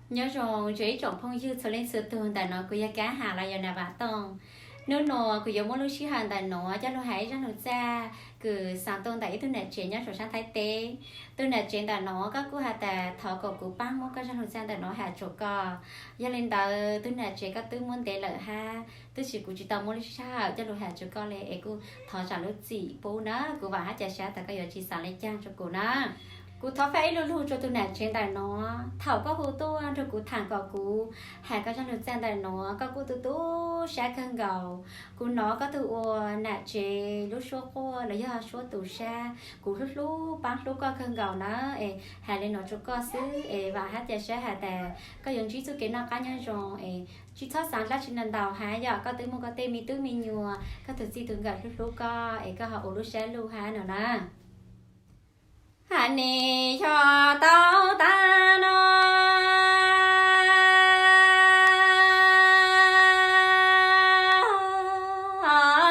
Nyob zoo ib tsoom phooj ywg txhua leej txhua tug, ntawm no kuv yog Kab Ham los yog Nas Vam Tooj. Hnub no kuv yuav muab lub sij hawm ntawm no coj lug has ib zaj lug txaj kws xaav tuaj ntawm ib tug nam tsev nyob saum saab Thaib teb. Tus nam tsev ntawm no koj kuj has tas thov kom kuv paab muab koj zaj lug txaj ntawm no has rua koj. Yog le ntawd tus nam tsev koj twb muab ntev lawm hab, tab sis kuv tsi tau muab lub sij hawm coj lug has rua koj le es kuj thov zaam lub txim pub na. Kuv vaam hab ca sab tas koj yuav tsi xaav le caag rua kuv na. Kuv thov faj ib lu lug rua tus nam tsev ntawm no. Thaum koj hu tuaj nrug kuv thaam kom kuv has koj zaj lug txaj ntawm no, koj kuj tu tu sab kawg nkaus. Kuv nov koj tug ua nam tsev lub suab quaj los yog suab tu sab, kuv hlub hlub paab hlub koj kawg nkaus na. Es has le no rua koj xwb es vaam hab ca sab has tas koj yuav ntsib txuj kev noj qaab nyob zoo es tsi txhob xaav dlaab tsi ntau hab, yog koj twb muaj koj tej me tub me nyuam, koj tug txij tug nkawm hlub hlub koj es koj ho ua lub sab lug hab no na. Hab nim yog tau taag no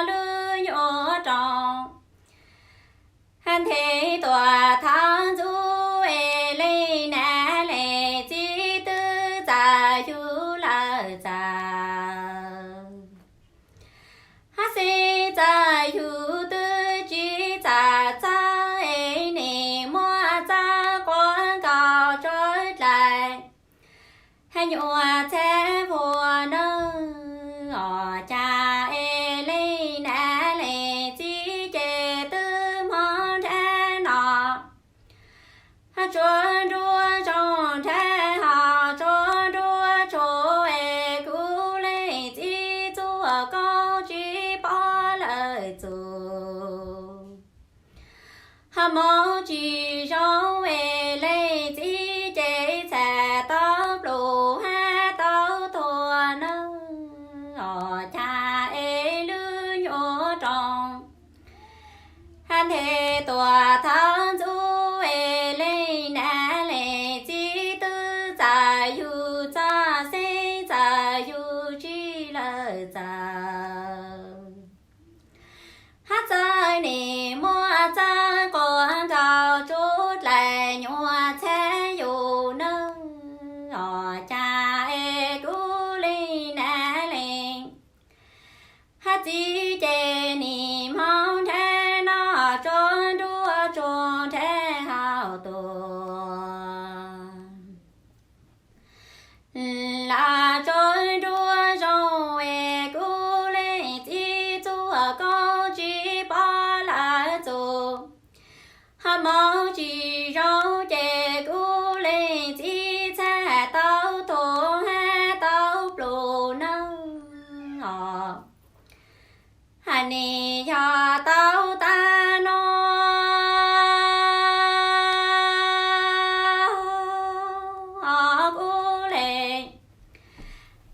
lub nyuas rooj, hab nthe tuam thaab ntxub es le nam le txiv twb txawm yug lawm txawm. Hab xeeb txawm yug twb tsi txawm txawb es nim muab txawb quas nkaus tsawv dlaim. Hab nyuam txhab vuag nawb, os cas es le nam le txiv ces twb moog nrhav no. Hab tsuav nruab zoov nrhav hos tsuav nruab tshua es kuv leej txiv txuag koob tsi pom lawm txug. Hab moog tsi zoo es leej txiv ces txhaj tau pluj hab tau tuag nawb, os cas es lub nyuas rooj. Hab nthe tuam thaab ntxub es leej nam le txiv twb txawm yug txawj xeeb txawm yug tsi lawm txawm. Hab txawj nim muab txawb quas nkaus tsub dlaim nyuam txhab yug nawb, os cas es kuv leej nam le hab txiv ces nim moog nrhav no tsuav nruab tshua nrhav hauv tuag. Los tsuav nruab zoov es kuv leej txiv txuag koob tsi pom lawm txug. Hab moog tsi zoo ces kuv leej txiv txhaj tau tuag hab tau pluj nawb, os. Hab nim yog tau taag no kuv leej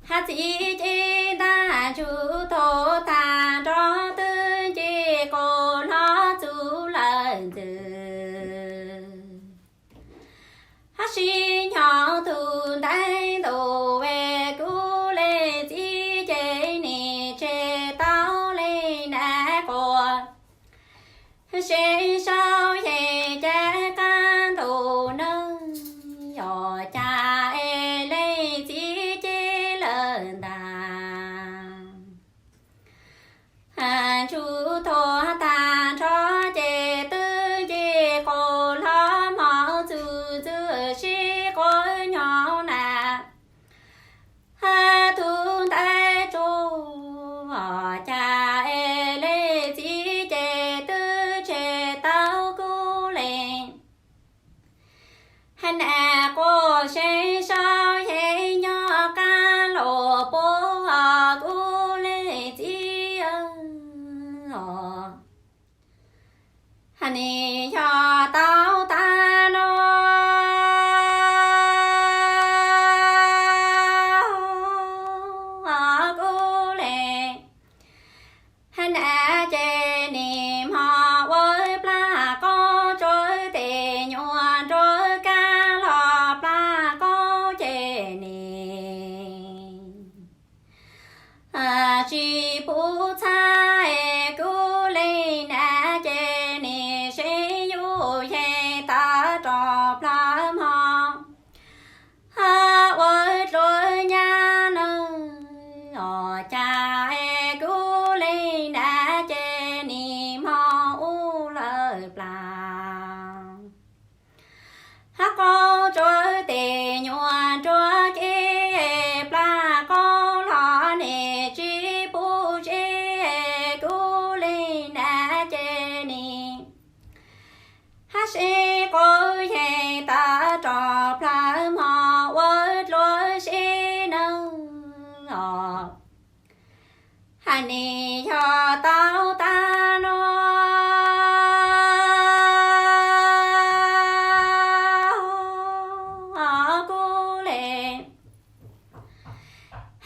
hab txiv ces ntaag ntsug thaag nrov twb nce quas hlo txug lawm ntxwg. Hab sib nyob tug ntev ntuj es kuv leej txiv ces nim tseg tau leej nam quas. Seb sau yeg ca qaab ntuj nawb, os cas es leej txiv ces lawm ntag.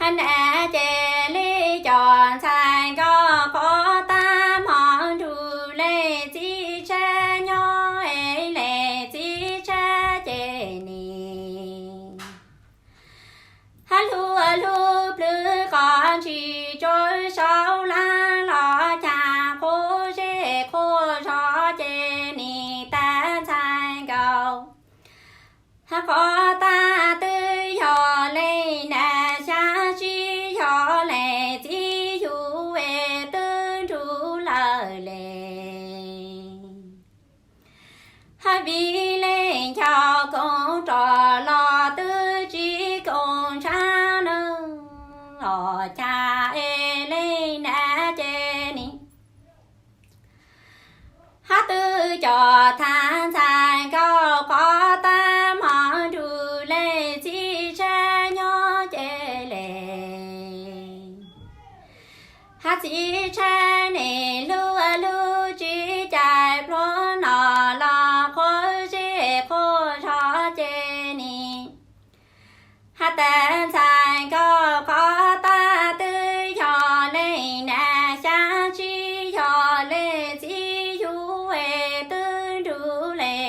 Nas ces li cov ntxhais nkauj qhuav tag hmo nrug leej txiv tshab nyob es leej txiv tshab ces nim hab hlub hlub plhws qos ntsis rua saum laj los cas qhuav zej qhuav zos ces nim tag ntxhais nkauj hab qhuav tag twb yog leej nas xyab tsis yog leej txiv yug es twb nrug lawm le. Hab vim leej ncaus koom roj los twb tsis koom tshab nawb, os cas es leej nas ces nim hab twb coj tag ntxhais nkauj qhuav tag hmo nrug leej txiv tshab nyob ces le. Hab txiv tshab nim hlub hlub tsis cais pluag no los qhuav zej qhuav zos ces nim hab tag ntxhais nkauj qhuav tag twb yog leej nas xyab tsis yog leej txiv yug es twb nrug le.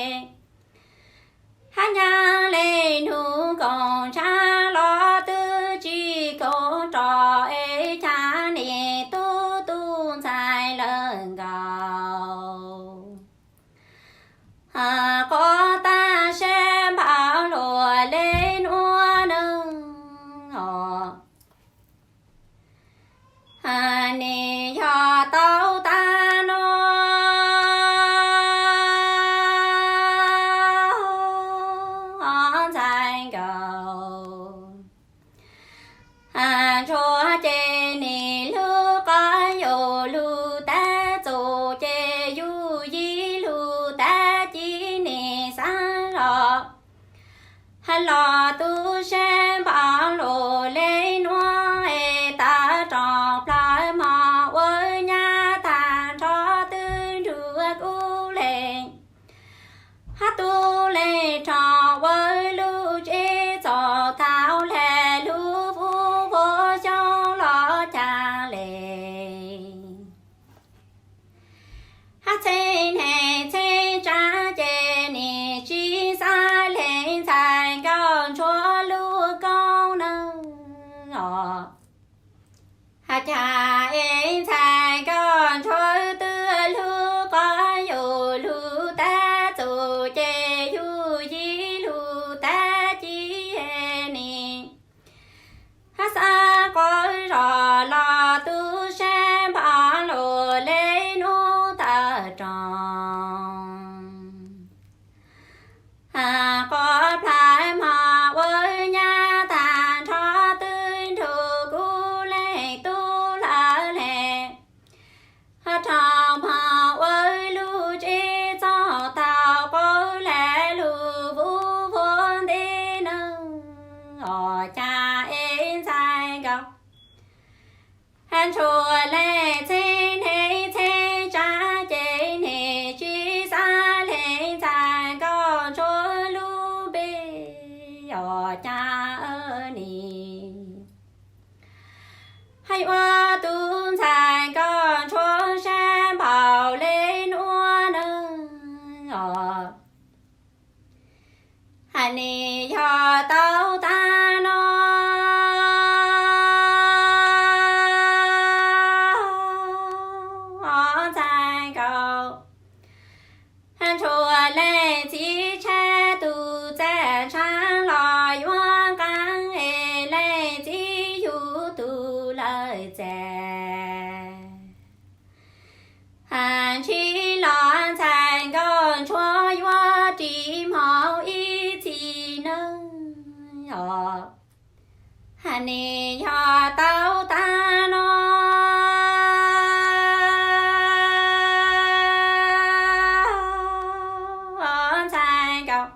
Hab nyab leej nug koom tshab los twb tsis koom roj es cas nim tub tub ntxhais lawm nkaus. Qhuav tag sab npaum luag le nuav nawb, nim yog tau tag nuav ntxhais nkauj. Ntsuag ces nim hlub qhov yug lug tab txug ces yug yim lug tab ci nim xaav los. Hab los tub sab npaum luag le nuav es tawm rooj plawg hmo ua nyab tag nrho twb nrug kuv le. Hab tub le rho ua lub tsev txog thaum le lub vuv vuv xyoob los cas le. Hab txheeb neeg txheeb tsav ces nim tsis xaav le ntxhais nkauj ntsuag lub koob nawb. Hab cas es ntxhais nkauj ntsuag twb hlub qhov yug lug tab txug ces yug yim lug tab ci nim hab xaav quav zog los tub sab npaum luag le nuav tawm rooj. Quav plawg hmo ua nyab tag nrho twb nrug kuv leej tub lawm le. Hab rau hmo ua lub tsev txog thaum quav le lub vuv vuv ntej nawb, os cas es ntxhais nkauj. Hab ntsuag le txheeb neeg txheeb tsav ces nim tsis xaav le ntxhais nkauj ntsuag lub npe, os cas nim hab yuav tub ntxhais nkauj ntsuag sab npaum le nuav nawb, os nim yog tau tag nuav ntxhais nkauj. Ntsuag leej txiv tshab tug txaj ntshav los yuav nqaa es leej txiv yug tug lawm txaj. Ntshis los ntxhais nkauj ntsuag yuav ris hmo ib txhis nawb, os nim yog tau tag nuav ntxhais nkauj.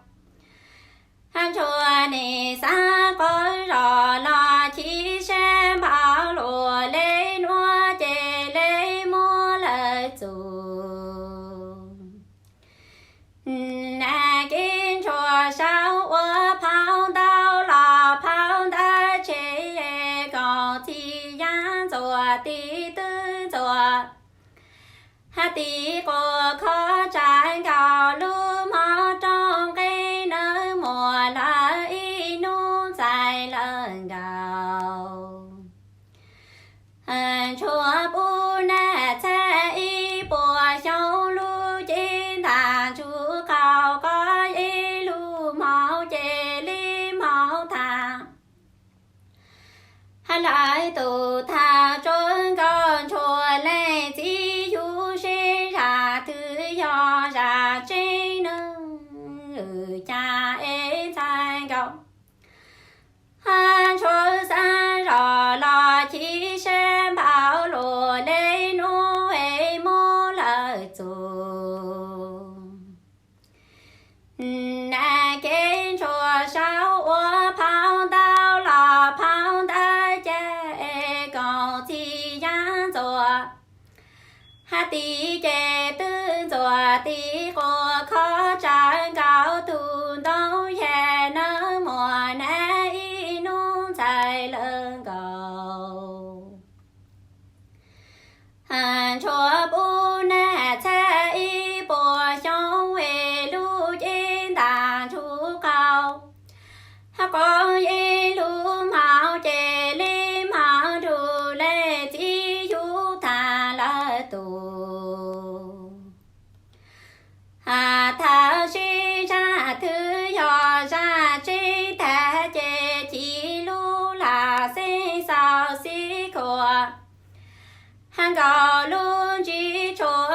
Ntsuag nim xaav quav zog los chim sab npaum luag le nuav ces le muab lawv txug. Nas kev ntsuag saum ua phau ntau los phau ntawv tseg kom Hab tiv quas khob tsav nkaus lub hmoov rooj nqeeb, neeb muam lawv ib hnub ntxhais lawv nkaus. Ntshua pub nag txhab ib puas xyoo, lub cev ntam ntshua qaug qab ib lub hmoov ces li hmoov tham. Hab lawv tus tham tsuag nkaus ntshua leej txiv yug seb zam twg yog zam tseeb neeg, cas es ntxhais nkaus. Hab ntshua xav zoj los chim siab npaum luaj li hnub es muab lawv txug. Nag kev ntshua saub ua phau ntau los phau ntawd cas es koom txiv yaab ntxuav. Hab tiv ces twb ntxuav tiv quas khob tsav nkaus tug ntoo yag, neeb muam nag ib hnub ntxhais lawv nkaus. Ntshua pub nag txhab ib puas xyoo es lub cev ntam ntshua qaug, hab qaug ib lub hmoov ces li hmoov nrug leej txiv yug tham lawv tus. Tham seb zam twg yog zam tseeb, tag ces ci lub lam xeeb xaus xib khuam, hab nkaus lub ntsis tshua